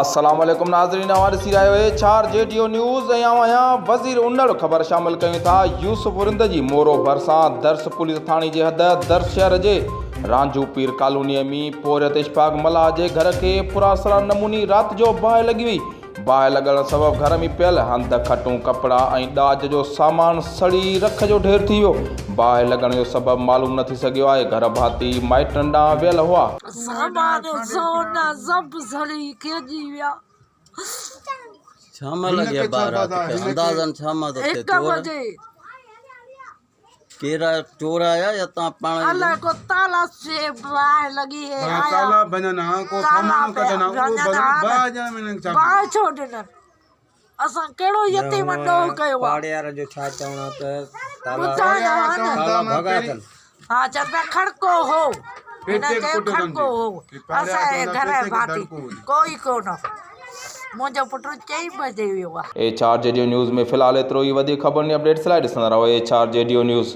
السلام عليڪم ناظرين اوهان ڏسي رهيا آهيو H R G D O news ۽ آئون آهيان وزير انڙ خبر شامل ڪيون ٿا يوسف رند جي مورو ڀرسان درس پوليس ٿاڻي جي حد درس شهر جي رانجهو پير ڪالوني ۾ پورهيت اشفاق ملاح جي گهر کي پراسرار نموني رات جو باهه لڳي وئي باهه لڳڻ سبب گهر ۾ پيل هنڌ، کٽون، ڪپڙا ۽ ڏاج جو سامان سڙي رک جو ڍير ٿي ويو. باهه لڳڻ جو سبب معلوم نه ٿي سگهيو آهي. گهر ڀاتي مائٽن ڏانهن ويل هئا. سامان سونا سڀ سڙي کڄي ويا. ڇا مان لڳي باهه رات کي اندازن ڇا مان ٿو ٿئي هڪ چور بجي. ڪير آيا چور آيا يا تان پاڻ ئي الائي ڪو تالا سي باهه لڳي هي ها آيا تالا ڀڃن ها ڪو تالا سامان پيا ڪڍن ها اهو ڀڃن ڀڳل ها باهه نه ڄڻ ۾ هنن کي ڇا باهه ڇو ڏنن اسان ڪهڙو يتيم ڏوهه ڪيو آ پاڙي وارن جو ڇا چوڻ آ ته تالا ٻڌايو ها نه تالا ڀڳا اٿن ها چون پيا کڙڪو هو هن پيتي چيو ڪٽ کڙڪو هو اسان جي گهر جا ڀاتي ڪوئي ڪونه منهنجو پٽ چئين بجي ويو آ. H R G D O news ۾ في الحال ايترو ئي وڌيڪ خبرن ۽ اپڊيٽس لاء ڏسندا رهو H R G D O news.